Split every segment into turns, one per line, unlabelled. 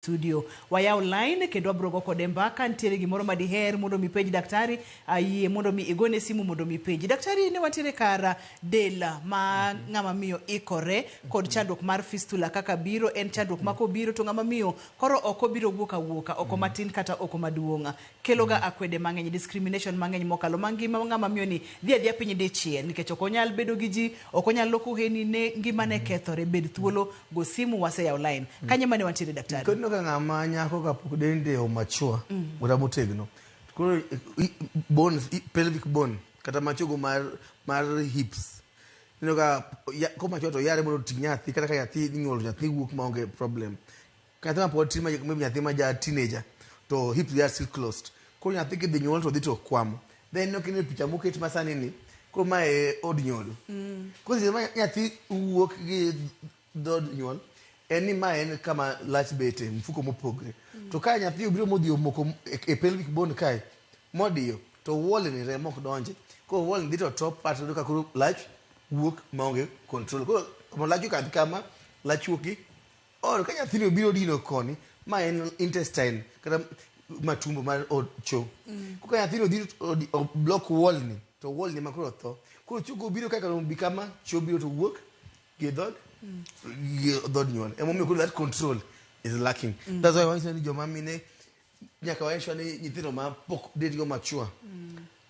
Studio wayaw line kendo wabro go kode mbaka. Nitiere gimoro ma diher mondo mi penj daktari, ayie mondo mi igone simu mondo mi penji daktari. Ne wantiere kar del ma ng'ama miyo ikore kod chandruok mar fistula kaka biro en chandruok ma kobiro to ng'ama miyo koro ok obiro wuok awuoka oko matin kata oko maduong', kelo ga akwede mang'eny, discrimination mang'eny mokalo ma ngima ng'ama miyo ni dhi adhiya piny dichiel nikech ok onyal bedo gi ji, ok onyal loko heni ne ngimane kethore. Bed thuolo, go simu, waseyawo line kanye mane wantiere, daktari?
Koro ineno ka ng'ama nyako kapok dende o mature kata motegno, koro bones, pelvic bone kata machogo mar hips, ineno ka ko mature to yare mondo oting' nyathi. Kata ka nyathi inyuolo, nyathi wuok maonge problem. Ka nyathi ma pod tin, maybe nyathi ma ja teenager, to hips are still closed, koro nyathi kidhi nyuol to dhi to kwamo. Then ineno kineno picha moket masani ni koro mae e od nyodo. Koro seche ma nyathi wuok gi dhood nyuol, en ni ma en kama lach bete mfuko mopogre. To ka nyathi obiro modhi omoko e pelvic bone kae modiyo, to wall ni remo ok donje. Koro wall ni dhi to top part yudo ka koro lach wuok maonge control. Koro kama lach okadh kama lach wuok gi or ka nyathini obiro dino koni, ma en intestine kata matumbo mar od cho. Koro ka nyathini odhi o block wall ni, to wall ni ma koro tho. Koro chogo obiro kaka bi kama cho biro to wuok gi dhod nyuol. Emomiyo koro that control is lacking. That's why wanyiso ni joma mine nyaka wa ensure ni nyithindo ma pok dendgi o mature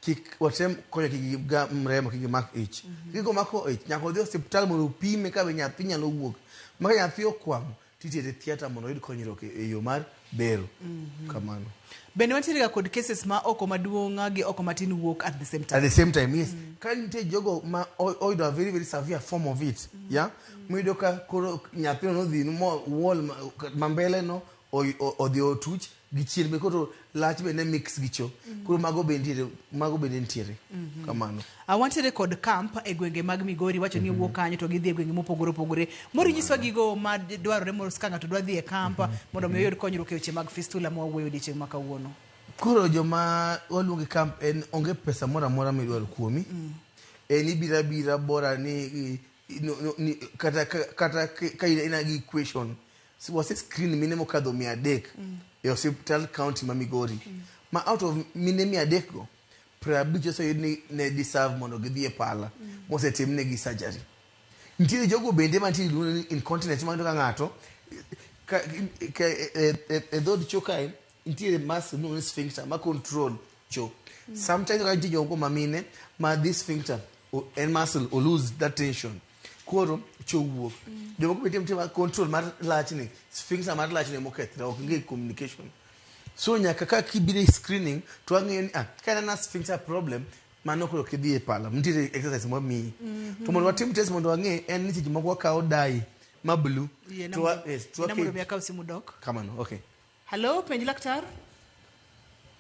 kik watem konyo kik gigam remo, kik gimak ich. Kik omako ich, nyaka odhi osiptal mondo opime ka be nyathi nyalo wuok. Ma ka nyathi okwamo, titere theatre mondo oyud konyruok e yo mar bero kamano.
Bende wantiere ga kod cases ma oko maduong' gi oko matin wuok at the same time?
At the same time, yes. Ka nitie jogo ma oyudo a very very severe form of it, yeah, miyudo ka koro nyathino nodhi mo wall ma mbele no odhi otuch gi chien be, koro lach be ne mix gi cho. Koro mago bende nitiere kamano.
Wantiere kod camp e gwenge mag Migori, wacho ni wuok kanyo to gidhi e gwenge mopogore opogore. Moro nyiswa gigo ma dwarore mos ka ng'ato dwa dhi e camp mondo mi oyud konyruok e weche mag fistula ma wawuoyo odiochieng' ma kawuono.
Koro joma waluongo e camp, en onge pesa moro amora midwaro kuomi. En ibiro abira bora ni kata ka in gi question. Wase screen mine mokadho 300 e osiptal county ma Migori. Ma out of mine 300 go, 50 oseyud ni ne deserve mondo gidhi e pala mosetimnegi surgery. Nitiere jogo bende mantie iluongo ni incontinence, ma iyudo ka ng'ato ka e dhood cho kae nitiere muscle miluongo ni sphincter ma control cho. Sometimes ka nitie jogo ma mine ma this sphincter en muscle o lose that tension, koro cho wuok. Jomoko be nitie ma control mar lachni, sphincter mar lachni mokethre, ok onge communication. So nyaka ka kibiro e screening to wang'eyo ni ka en sphincter problem, mano koro kidhi e pala nitiere exercise mwamiyi. To mondo watim test mondo wang'e, en ni seche moko wakawo dye ma blue
Yiena
to yes, to
yiena mondo mi
waket
akaw simu dok.
Kamano, okay.
Hello, penj laktar.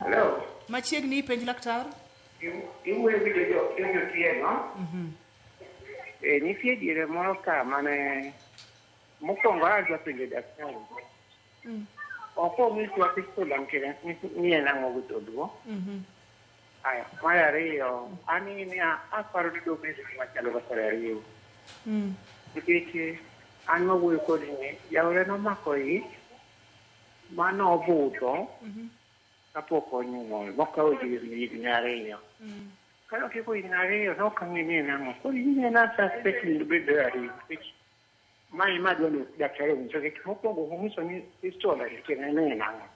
Hello.
Machiegni, penj laktar.
Iwuoyo gi Jojo Otieno. E, nitie diere moro ka mane mokwongo adwa penjo daktari. Ok onyiswa fistula ni en ang'o gi dholuo. Aya, mar ariyo, an ni aparo ni dobed gima chalo kaka rariw. Nikech an mawuoyo kodi ni, jaoda nomako ich manobudho kapok onyuol, mokawo higni 2. Kane otieko higni 2, nok ang'e ni en ang'o. Koro in en suspect ni dobed rariw. Nikech mae ema adwa ni daktari onyisa, nikech mokwongo onyiso ni fistula ni tiende ni en ang'o.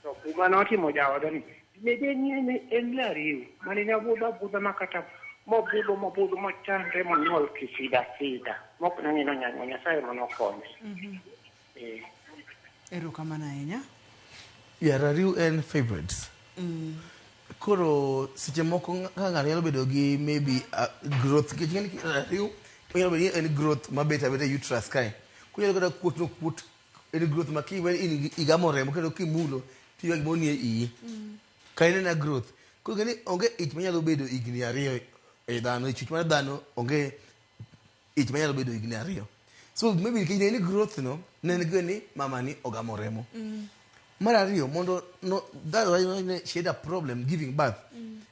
To kuma notimo jaoda ni, bende ni en rariw mane nabudho abudha ma kata mobudho mobudho mochandre monyuol kisida sida mok nang'e nonyango Nyasaye manokonye. Eh.
Erokamano ahinya.
Yeah, rariw en fibroids. Koro seche moko ka ng'ato nyalo bedo gi maybe growth, nikech ing'e ni rariw onyalo bedo ni en growth mabet abeta e uterus kae. Koro onyalo kata kuot nokuot, en growth ma kiwe in igamo remo kendo kimulo tiywa gimoro nie iyi. Ka en ena growth. Koro ing'e ni onge ich manyalo bedo higni 2 e dhano, e chuch mar dhano onge ich manyalo bedo higni 2. So maybe nikech ne en growth no, ne en go ni mama ni ogamo remo. Mar ariyo, mondo no, that why ne she had a problem giving birth.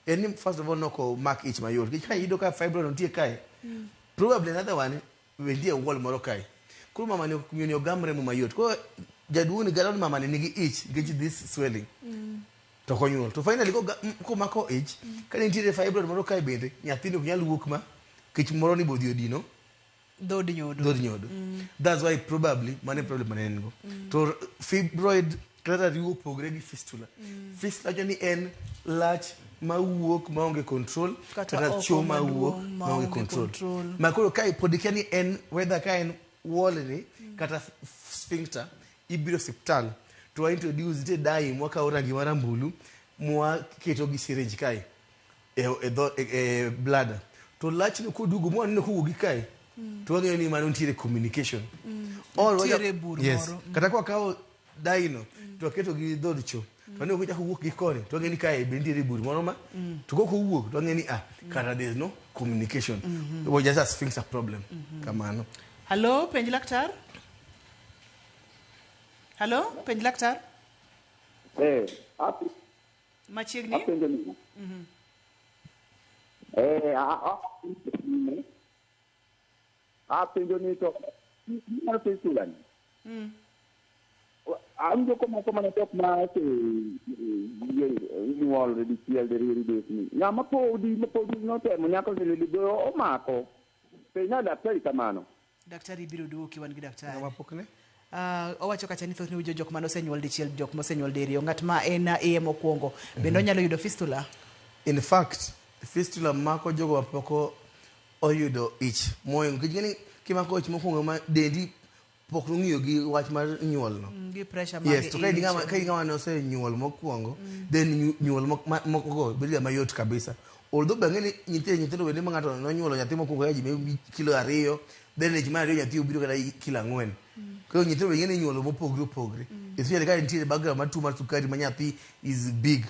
En ni first of all nok omak ich mayot. Nikech ka iyudo ka fibroid nitie kae, probably another one be nitie wall moro kae. Koro mama ni ok miyo ni ogam remo mayot. Koro Jaduong' ni galo ni mamani nigi ich nikech this swelling. To ok onyuol. To finally komako ich, ka nitiere fibroid moro kae bende, nyathini ok nyal wuok ma kech moro ni bodhi odino
Dhod nyodo.
Dhod nyodo. That's why probably mano e problem mane en go. To fibroid kata riwo opogre gi fistula. Fistula wacho ni en lach mawuok maonge control
kata
kata
oko
cho mawuok
maduong'
maonge
maonge
control.
Control.
Ma koro kae pod ikia ni en whether ka en wall ni kata sphincter, ibiro osiptal to wa introduce, nitie dye mwakawo rangi marambulu mwaketo gi syringe kae e bladder, to lachno koduogo mwaneno kowuok gi kae to wang'eyo ni mano nitiere communication. Or
Nitiere bur
yes,
moro.
Kata kwakawo dye no to waketo gi dhod cho to waneno kochako wuok gi koni, to wang'eyo ni kae be nitiere bur moro ma to kok owuok to wang'eyo ni ah, kara there is no communication. It was just a sphincter problem kamano.
Hallo, penj laktar. Hallo, penj laktar.
Eh,
Machiegni.
Apenjo ni. Eh, apenjo ni to mar fistula ni. Awinjo komako mana jok ma ose nyuol dichiel diriyo didek ni. Ng'ama podi notemo nyaka oseneno omako. Penja daktari kamano.
Daktari biro duoki, wan gi daktari.
Ng'ama pok ne?
Owacho kacha ni thothne winjo jok mane osenyuol dichiel, jok mosenyuol diriyo. Ng'at ma en iye mokwongo bende onyalo yudo fistula?
In fact, fistula mako jogo mapok oyudo ich moingo. Nikech ing'e ni kimako ich mokwongo ma dendi pok nong'iyo gi wach mar nyuol no.
Gi pressure mag
Yes, to ka in
ich.
Ka in ng'ama nosenyuol mokwongo, then nyuol moko go bedo ga mayot kabisa. Although bang'e ni nyithindo bende ma ng'ato nonyuolo nyathi mokwongo ya ji maybe kilo 2, then ich mar ariyo nyathi obiro kata kilo 4. Koro nyithindo bende ing'e ni inyuolo mopogre opogre. Especially ka nitiere background mar tuo mar sukari ma nyathi is big.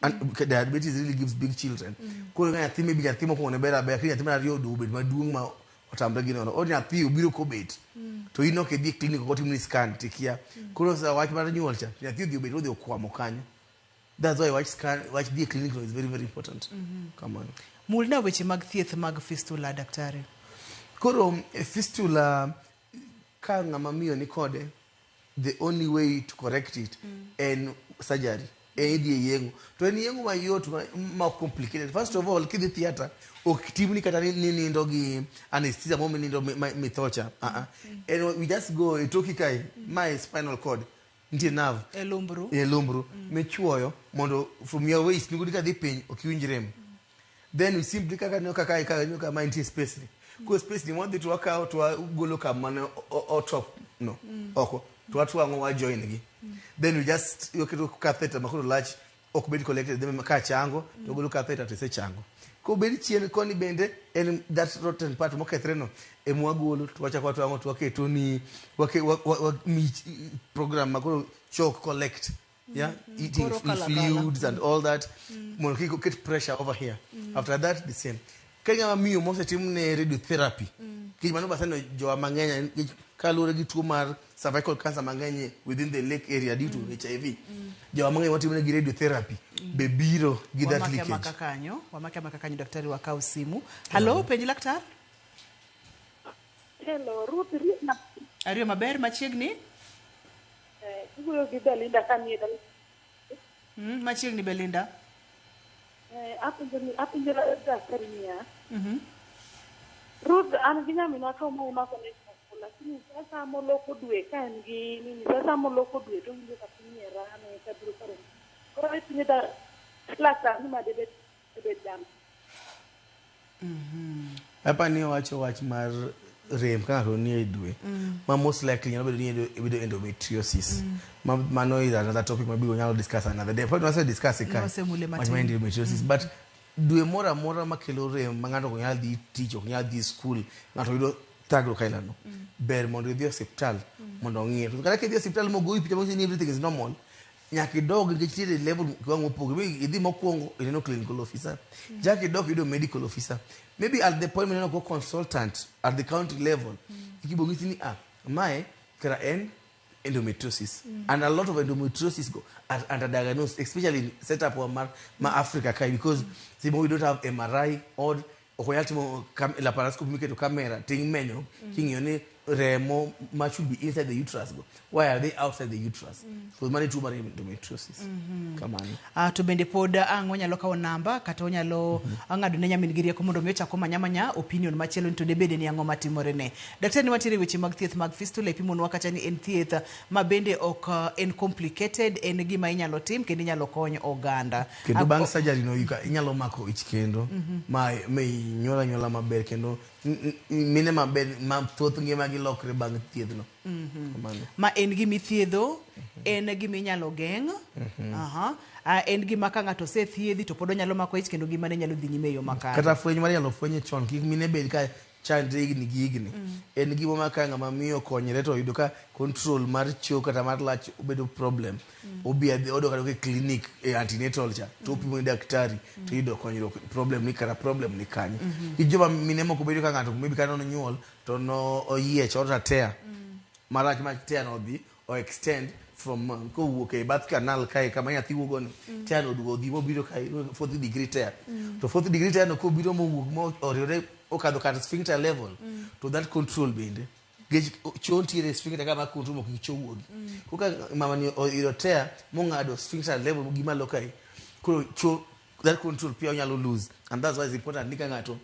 And diabetes really gives big children. Koro ka nyathi maybe nyathi mokwongo ne ber aber, koro nyathi mar ariyo oduogo obet maduong' ma otamre gi nono. Or nyathi obiro kobet. To in ok idhi e clinic ok otimni scan tikia. Koro sa wach mar nyuol cha, nyathi odhi obet odhi okwamo kanyo. That's why wach scan, wach dhi e clinic no is very very important. Kamano.
Mulna weche mag thieth mag fistula, daktari.
Koro fistula ka ng'ama miyo ni kode, the only way to correct it en surgery. En idhi e yeng'o. To en yeng'o mayot ma ok complicated. First of all, kidhi theatre, ok timni kata ni nindo gi anesthesia mo minindo mithocha. Uh-uh. En we just go e toki kae, mae spinal cord. Nitie nerve.
E lumbru.
E lumbru. Michuoyo mondo from your waist, nigudi kadhi piny, ok iwinj rem. Then we simply kaka nyo kaka kaka nyo kama nitie space ni. Koro space ni wadhi to wakawo to wagolo kama ne otop no oko to watwang'o wa join gi. Then we just waketo catheter ma koro lach ok bed collected, then ka chango to golo catheter to isechango. Kobed chien koni bende en that rotten part mokethre no ema wagolo to wachako watwang'o to waketo ni mi program ma koro chok collect. Yeah, eating
Koro kala kala.
fluids and all that. Mondo kik oket pressure over here. After that, the same. Ka ng'ama miyo mosetimne radiotherapy, nikech mano baseno jowa mang'eny nikech kaluwore gi tuo mar cervical cancer mang'eny within the lake area due to HIV. Jowa mang'eny motimne gi radiotherapy be biro gi that
Wamake
leakage.
amaka kanyo, wamake amaka kanyo, daktari, wakaw simu. Hallo, penj laktar.
Hello, Ruth Rina.
Ariyo maber, machiegni.
Iwuoyo gi Belinda kanie dala.
Machiegni Belinda.
Apenjo daktari niya. Ruth, an gi nyaminwa to momako ne lakini sasa moloko dwe ka en gi nini, sasa moloko dwe to winjo ka piny rame ka biro kare. Koro ipenjo da laktar ni ma debet debet jam.
Apa ni owacho wach mar rem ka ng'ato nie dwe ma most likely nyalo bedo ni bedo endometriosis. Mano is another topic maybe we nyalo discuss another day. Pod wase discuss ka.
Wasemule
Wach
matin.
mar endometriosis, but dwe moro amora makelo rem ma ng'ato ok nyal dhi tich, ok nyal dhi school, ng'ato yudo thagruok ailano, ber mondo idhi e osiptal mondo ong'iye. To kata kidhi e osiptal mogoyi picha monyisi ni everything is normal, nyaka idog nikech nitiere level kiwango mopogore. Maybe idhi mokwongo ineno clinical officer, chak idok iyudo medical officer, maybe at the point mineno ko consultant at the county level, ikibo ng'isi ni ah, mae kara en endometriosis. And a lot of endometriosis go are underdiagnosed, especially in setup wa mar ma Africa kae, because simo we don't have MRI or ok wanyal timo laparoscopy miketo camera ting'menyo king'iyo ni remo ma should be inside the uterus go, why are they outside the uterus? So mano e tuo mar endometriosis. Kamano.
To bende pod ang' onyalo kawo namba kata onyalo ng'ado ne nyamin gi rieko mondo mi ochak omany amanya opinion machielo ni to debede ni ang'o matimore ne. Daktari ni wantiere e weche mag thieth mag fistula ipimonwa kacha ni en thieth ma bende ok en complicated, en gima inyalo tim kendo inyalo kony oganda.
Kendo bang' surgery no inyalo mako ich kendo ma inyuol anyuola maber kendo mine maber ma thoth ngimagi lokre bang' thiedhno. Kamano.
Ma en gima ithiedho, en gima inyalo geng', aha. En gima ka ng'ato osethiedhi to pod onyalo mako ich kendo ngimane nyalo dhi nyime e yo makare.
Kata fweny mar inyalo fwenye chon kik mine bed ka chandre higni gi higni. En gima ma ka ng'ama miyo okonyre to oyudo ka control mar choo kata mar lach obedo problem. Obi adhi odok adoka e clinic e antenatal cha to opimo ne daktari to iyudo konyruok problem ni kara problem ni kanye. Gi joma mine moko bedo ka ng'ato maybe kata nonyuol to no oyiech or tear marach ma tear no odhi o extend from kowuok e birth canal kae kama nyathi wuogo ni tear no oduogo odhi mobiro kae fourth degree tear. To fourth degree tear no kobiro mowuok mo oriwre okadho kar sphincter level to that control bende nikech choo nitiere sphincter ka ma control mondo kik choo wuogi. Koro ka mama ni oyudo tear mong'ado sphincter level gi malo kae, koro choo that control pia onyalo lose, and that's why it's important ni ka ng'ato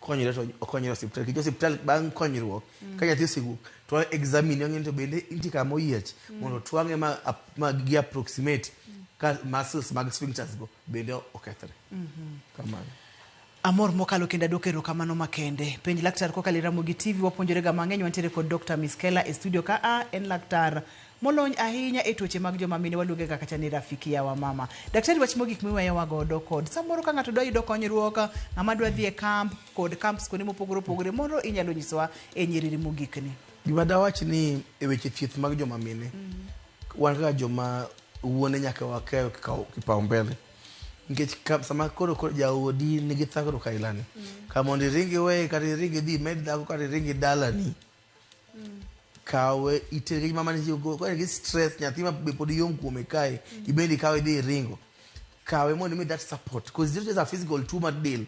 konyre to okonyre e osiptal, nikech osiptal bang' konyruok ka nyathi osewuok to examine ong'e ni to bende nitie kama oyiech mondo twang'e ma gi approximate ka muscles mag sphincters go bende okethre. Kamano.
Amor mokalo kendo aduoko erokamano makende. Penj laktar kokalo e Ramogi TV wapuonjore ga mang'eny. Wantiere kod Dr. Miskela e studio ka a en laktar molony ahinya e tuoche mag joma mine, waluonge ga kacha ni rafiki ya wamama. Daktari, wach mogik miweyowa godo kod samoro ka ng'ato dwa yudo konyruok, ng'ama dwa dhi e camp kod camps kuonde mopogore opogore, moro inyalo nyisowa e nyiriri mogik ni.
Gima dawach ni e weche thieth mag joma mine, wan kaka joma wuone nyaka wakew kipaumbele. Nikech sama koro jaodi nigi thagruok ailani, ka mondo iring iweye kata iring idhi imed dhako kata iring dalani, kawe iter gi mama ni go gi stress nyathi ma be pod yom kuome kae ibende ikawe idhi iringo. Kawe mondo imi that support because it's not just a physical tuo mar del,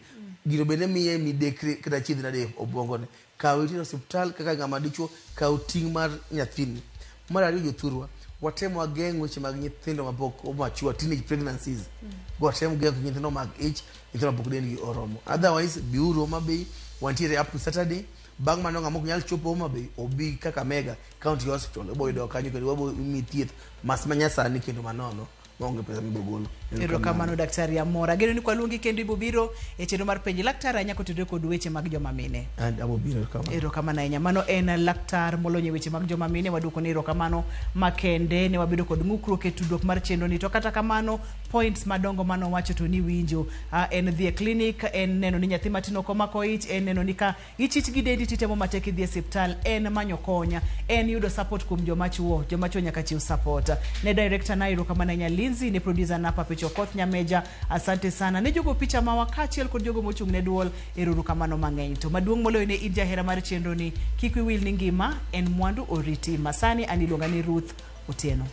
gino bende miye midekre kata chiedh nade obwongone. Kawe iter e osiptal kaka ng'ama dichuo, kaw ting' mar nyathini. Mar ariyo, jothurwa, watem wageng' weche mag nyithindo mapok omature, teenage pregnancies. Watem geng' nyithindo mag ich, nyithindo mapok dendgi oromo. Otherwise, biuru Homa Bay, wantiere up to Saturday. Bang' mano ng'ama ok nyal chopo Homa Bay, obi Kakamega County Hospital, obo yudowa kanyo kendo wabo miyi thieth mas manyasani kendo manono maonge pesa mibogolo.
Erokamano daktari, amor. Ageno ni kwaluongi kendo ibobiro e chenro mar penj laktar ahinya kotudore kod weche mag joma mine.
Abo biro, erokamano.
Erokamano ahinya. Mano en laktar molony e weche mag joma mine. Waduoko ni erokamano makende ne wabedo kod ng'ukruok e tudruok mar chenro ni. To kata kamano, points madongo manowacho to ni winjo. En dhi e clinic, en neno ni nyathi matin ok omako ich, en neno ni ka ichich gi dendi titemo matek idhi e osiptal, en manyo konya, en yudo support kuom joma chuo, joma chuo nyaka chiw support. Ne director na erokamano ahinya Lindsay, ne producer na Papecho Okoth Nyameja, asante sana. Ne jogo picha mawa kaachiel kod jogo mochung' ne duol, erokamano mang'eny. To maduong' moloyo ne in jahera mar chenro ni, kik wiwi wil ni ngima en mwandu oriti. Masani an iluonga ni Ruth Otieno.